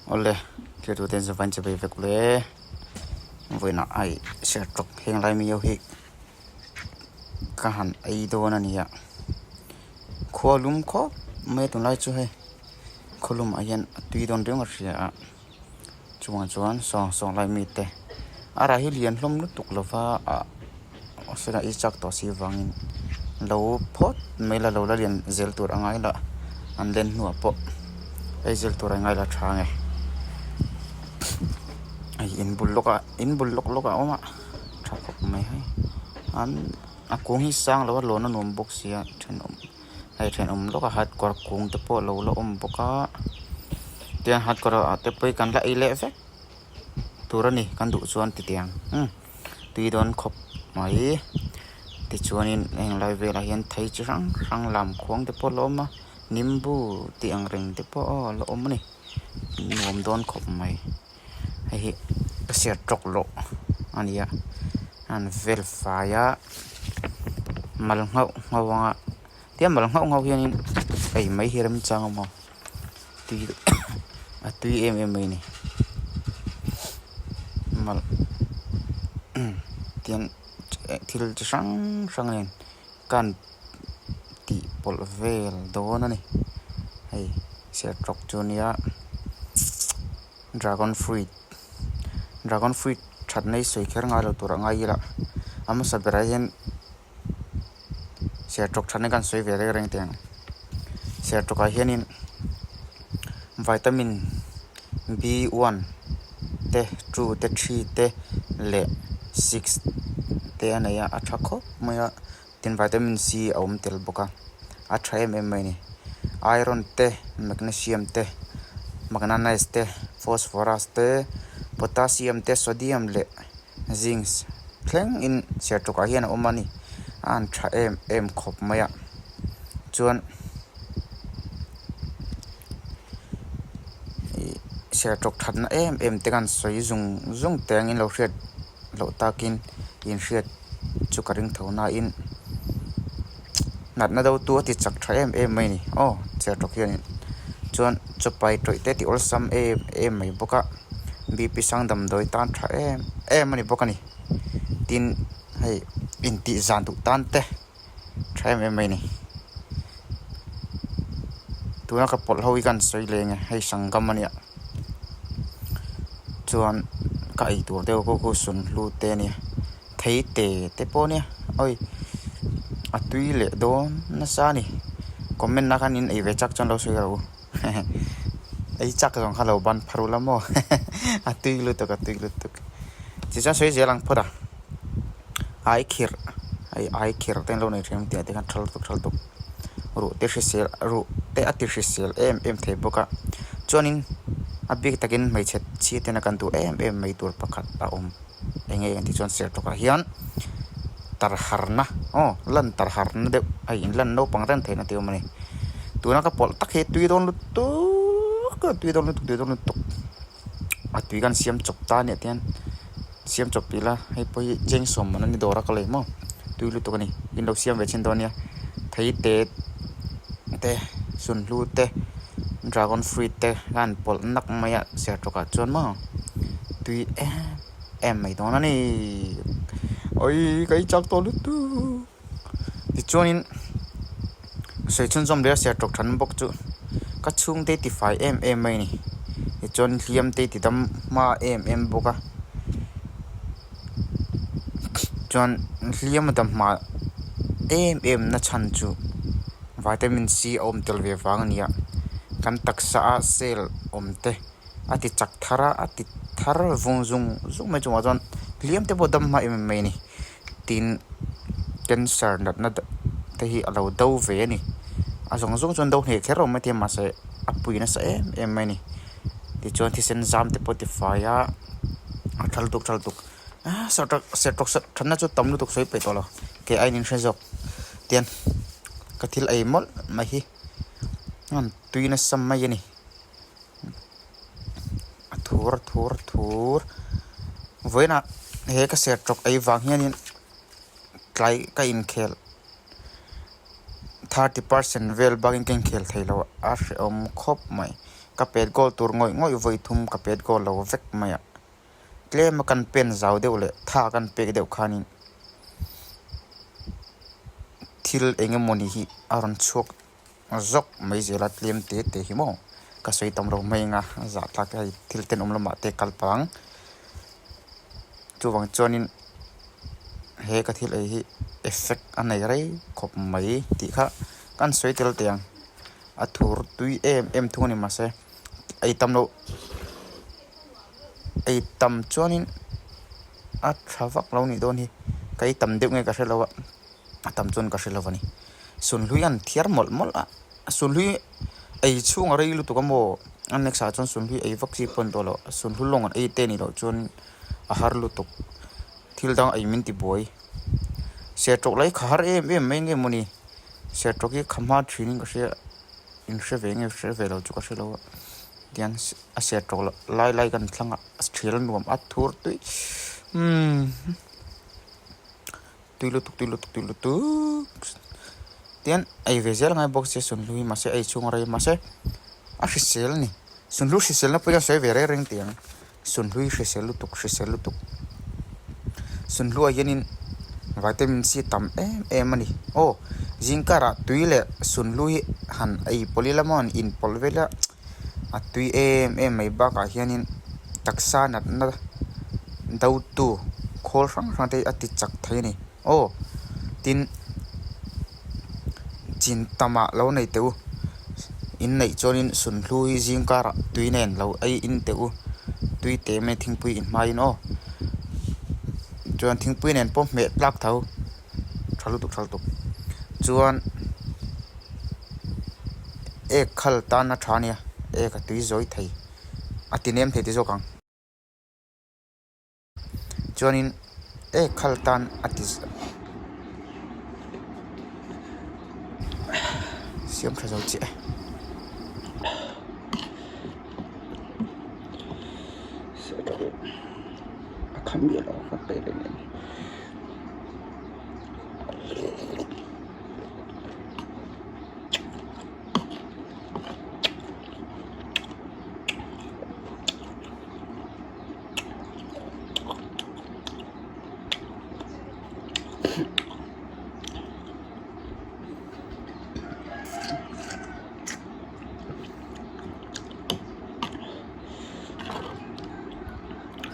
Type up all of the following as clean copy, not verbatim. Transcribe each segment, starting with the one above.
Awle, thiltu ten zavain che bei vek le. Vawiinah ai sertawk heng lai mi ho hi ka han ei dawn a nia. Khua lum khawp mai a tunlai chu hei khaw lumah hian a tui dawn riau a hria a. Chungah chuan sawng sawng lai mi te a rah hi lian hlawm lutuk lova ah sawn a chak tawh si vangin lo phawt mai la lo la lian zel tur a ngai la an len hnuah pawh ei zel tur a ngai la tha nge hei in bul lawkah in bul lawk lawkah a awm a tha khawp mai hei an a kung hi sang lo a lawn a nuam bawk sia thenawm. Hei thenawm lawk a hatkawr kung te pawh a lo la awm bawk a tiang hatkawr ah te pawh hi kan la ei leh vek tur a ni kan duh chuan ti tiang umm tui dawn khawp mai tichuanin heng lai velah hian thei chi hrang hrang lam khuang te pawh a la awm a nimbu tih ang reng te pawh aw a la awm a ni nuam dawn khawp mai hei hi ka hriat tawk loh a ni a an vel fai a mal nghauh nghauh anga tia mal nghauh nghauh hianin ei mai hi remchang a maw tui a tui em em mai a ni mal tian thil chi hrang hrang nen kan tih pawlh vel dawn a ni hei sertawk chu a nia dragon fruit dragon fruit that na hi sawi kher ngai lo tur a ngai ila a hmasa berah hian sertawk that na hi kan sawi ve reng reng teh ang sertawk ah hianin vitamin b one te two te three te leh six te a nei a a tha khawp mai a. Tin vitamin C a awm tel bawk a, a tha em em mai a ni. Iron te, magnesium te, manganese te, phosphorus te, potassium te, sodium leh zinc thleng in sertawk ah hian a awm a ni. A han tha em em khawp mai a, chuan ih sertawk thatna em em te khan sawi zung zung teh ang in lo hriat loh takin inhriat chu ka ring tho nain natna do tu a ti chak tha em em mai a ni aw sertawk hianin chuan chawpai tawih te tih awlsam em em mai bawk a B P sang damdawi tan tha em em a ni bawk a ni tin hei intih zan duh tan te tha em em mai a ni tuna ka pawlh ho hi ka han sawi leng e hei sangam a nia chuan ka ei tur deuh pawh khu sunhlu te a nia thei te te pawh a nia awi a tui leh dawn nasa a ni comment ah khan in ei ve chak chuan lo sawi rawh u ei chak zawng kha lo ban phar ula maw a tui lutuk a tui lutuk tichuan sawi zel ang phawt a ai khirh hei ai khirh te an lo nei thin ang tih ah te khan tha lutuk tha lutuk ruh te hrisel ruh te a ti hrisel em em thei bawk a chuanin a bik takin hmeichhe chhia tena kan duh em em mai tur pakhat a awm eng nge ang tih chuan sertawkah hian tarharna aw lan tarharna deuh a inlan naupang reng theihna tih a awm a ni tuna ka pawlh tak hi tui dawn lutuk a tui dawn lutuk tui dawn lutuk a tui kan siam chawp ta ania tihian siam chawp tih ila hei pawh hi cheng sawm man a ni dawr a ka lei maw tui lutuk a ni in lo siam ve chhin dawn nia thei te te sunhlu te dragon fruit te kha an pawlh nak mai a sertawk ah chuan maw tui em em mai dawn a ni awii ka inchak tawh lutuk tichuanin sawi chhunzawm leh a sertawk than bawk chu ka chhungte hi tifai em em mai a ni tichuan hliam te hi ti dam hma em em bawk a chuan hliam a dam hma em em na chhan chu vitamin C a awm tel ve vang a ni a kan taksa a cell awm te a ti chak thar a a ti thar vung zung zung mai chungah chuan hliam te pawh dam hma em em mai a ni tin cancer natna te hi a lo do ve a ni a zawng zawng chuan do hneh kher awm maithei a mahse a pui nasa em em mai a ni tichuan thisen zam te pawh a tifai a a tha lutuk tha lutuk ah sertawk sertawk thatna chu tam lutuk sawi peih tawh lo kei aiin in hre zawk tian ka thil ei mawlh mai hi an tui nasa mai a ni a thur a thur a thur vawiinah he ka sertawk ei vang hianin tlai ka inkhel 30 percent vel bakin ka inkhel thei lo a hrehawm khawp mai. Ka pet goal tur ngawih ngawih vawi thum ka pet goal lo vek mai a. Tlem a kan pen zau deuh leh tha kan pek deuh khanin thil eng emawni hi a rawn chhuak zawk mai zel a tlem te te hi maw ka sawi tam lo mai anga zah tlak te hei thil tenawm lamah te kal pang chuvang chuanin he ka thil ei hi effect a nei rei khawp mai tih kha kan sawi tel teh ang a thur tui em em thung a ni mahse ei tam loh ei tam chuanin a tha vak lo nih dawn hi ka ei tam deuh nge ka hre lo a. A tam chuan ka hre lo a ni. Sunhlui an thiar mawlh mawlh a, sunhlui ei chhung a rei lutuk a maw? A next ah chuan sunhlui ei vak chi pawh a ni tawh lo, sunhlu lawng an ei te nih loh chuan a har lutuk. Thil dang ei min ti buai. Serṭawk lai kha har em em mai nge mawni? Serṭawk hi kha hma ṭhin in ka hria, in hre ve nge hre ve lo chu ka hre lo a. Tihian a serṭawk lai lai kan thlang a, a ṭhial nuam a thur tui umm. Tui lutuk tui lutuk tui lutuk tian ei ve zel ngai bawk se sunhlu hi mahse ei chhung a rei mahse a hrisel a ni sunhlu hrisel na pawh hian sawi ve reng reng tih ang sunhlu hi hrisel lutuk hrisel lutuk sunhlu ah hianin vitamin C tam em em a ni aw zingkarah tui leh sunhlu hi han ei pawlh ila maw han in pawlh vel a a tui em em mai bakah hianin taksa natna do tu khawl hrang hrang te hi a ti chak thei a ni aw tin chin tamah lo nei teh u in neih chuanin sunhlu hi zing karah tui nen lo ei in teh u tui te mai thingpui in hmaiin aw chuan thingpui nen pawh hmeh tlak tho tha lutuk tha lutuk chuan ek khal tan a tha a nia ek a tui zawi thei a ti nem thei ti zawk ang. Chuanin ek khal tan a ti siam tha zo chiah e. A kham miah lo a pe reng a ni.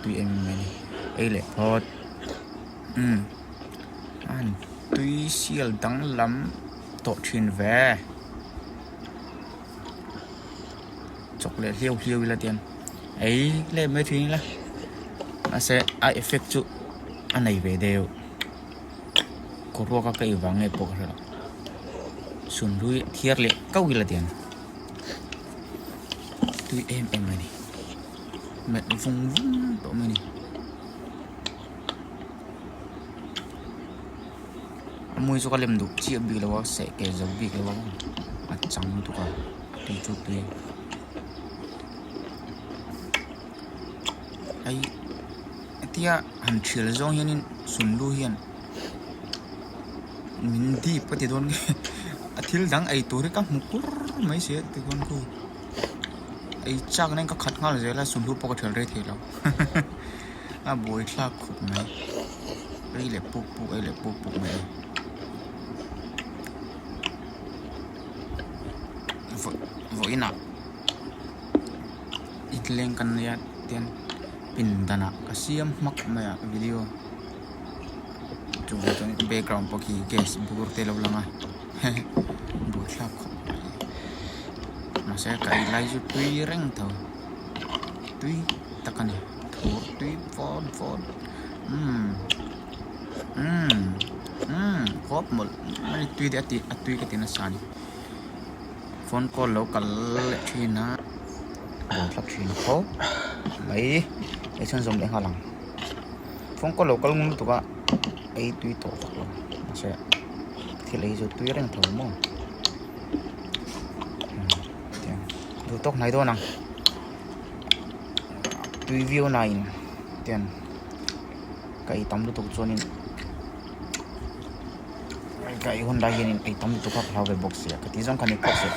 Tui em em mai a ni ei leh phawt umm a han tui sial danglam tawh thin ve. Chawk leh hliau hliau ila tiang ei leh mai thin ila mahse a effect chu a nei ve deuh kaw ruak a ka ei vang nge pawh ka hre lo sunhlui thiar leh kau ila tiang tui em em mai a ni melh vung vung tawh mai a ni. A mui chu ka lem duh chiah bik lo a seh ke zo bik lo a a chang lutuk a tui chu tui hei hetia han thial zawng hianin sunlu hian min dip ka ti dawn nge a thil dang ei tur hi ka hmu kur mai si a tikhuan khu ei chak na in ka khat nghal zel a sunlu pawh ka thial rei thei lo a buai thlak khawp mai. Ei leh puk puk ei leh puk puk mai a ni. Vawiinah inleng kan nei a tian pindanah ka siam hmak mai a video chuvang chuan background pawh khi gas bur te a lo lang a buaithlak khawp mai mahse ka ei lai chu tui reng tho tui tak a ni thur tui vawn vawn. Umm umm umm khawp mawlh mai tui te a tih a tui ka ti nasa a ni phone call lo kal leh thin a buai thlap thin khawp mai hei chuan zawm leh nghal ang phone call lo kal ngun lutuk a ei tui tawh vak lo mahse thil ei chu tui reng tho maw tiang duh tawk hnai dawn ang. Tui viau nain ten ka ei tam lutuk chuanin ka ei hun lai hianin ei tam lutuk kha ka hlau ve bawk sia ka tih zawng kha ni phawt sia.